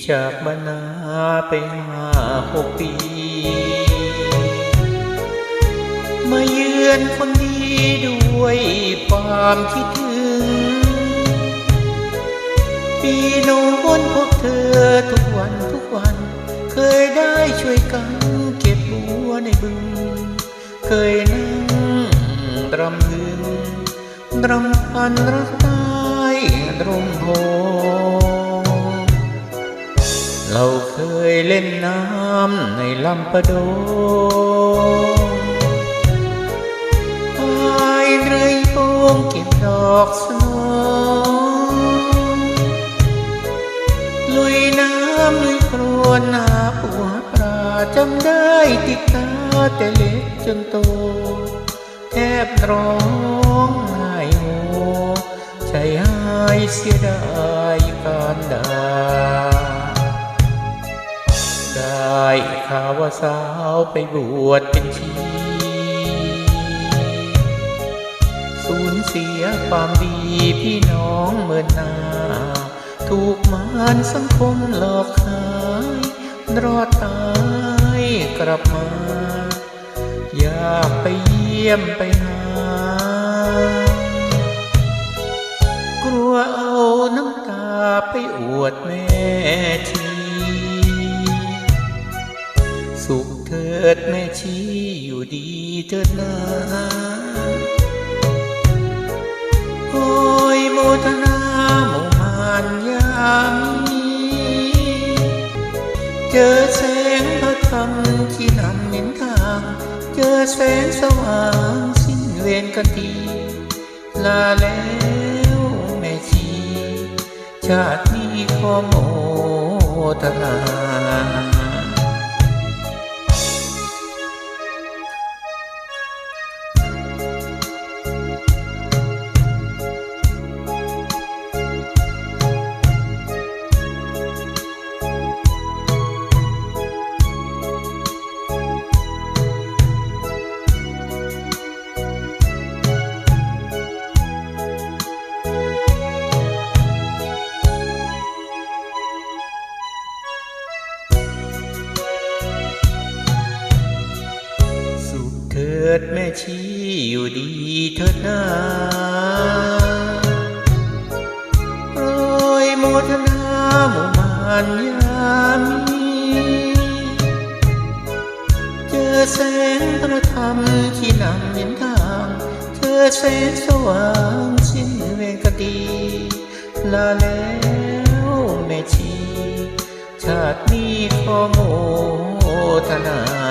ຈາກບ້ານນາໄປຫ້າຫົກປີ ມາເຢືອນຄົນດີດ້ວຍຄວາມຄິດເຖິງ ປີນອນພວກເທີທຸກວັນທຸກວັນ ເຄີຍໄດ້ຊ່ວຍກັນເກັບບົວໃນບຶງ ເຄີຍນັ່ງຣຳຮຶມ ຣຳພັນລັກໃຕ້ຮົ່ມໂພ ລາວເຄີຍຫຼິ້ນນ້ຳໃນລຳປະດົງ ພາຍເຮືອໂຍງເກັບດອກສະໂນ ລຸຍນ້ຳລຸຍໂຄລນຫາປູຫາປາ ຈຳໄດ້ຕິດຕາແຕ່ເລັກຈົນໂຕ ແທບຮ້ອງໄຫ້ໂຮ ໃຈຫາຍເສຍດາຍການດາ ໄດ້ຂ່າວວ່າສາວໄປບວດເປັນຊີ ສູນເສຍຄວາມດີພີ່ນ້ອງເມີນໜ້າ ຖືກມານສັງຄົມຫຼອກຂາຍ ລອດຕາຍກັບມາ ຢາກໄປຢ້ຽມໄປຫາ ກົວເອົານ້ຳຕາໄປອວດແມ່ຊີ ສຸກເທີດແມ່ຊີຢູ່ດີເທີດນາ ໂອຍໂມທະນາໝູ່ມານຍາມີ ເຈີແສງພະທຳຊີ້ນຳເຫັນທາງ ເຈີແສງສະຫວ່າງສິ້ນເວນກະຕີ ລາແລ້ວແມ່ຊີ ຊາດນີ້ຂໍໂມທະນາ. ສຸກເທີດແມ່ຊີຢູ່ດີເທີດນາ ໂອຍໂມທະນາໝູ່ມານຍາມີ ເຈີແສງພະທຳຊີ້ນຳເຫັນທາງ ເຈີແສງສະຫວ່າງສິ້ນເວນກະຕີ ລາແລ້ວແມ່ຊີ ຊາດນີ້ຂໍໂມທະນາ.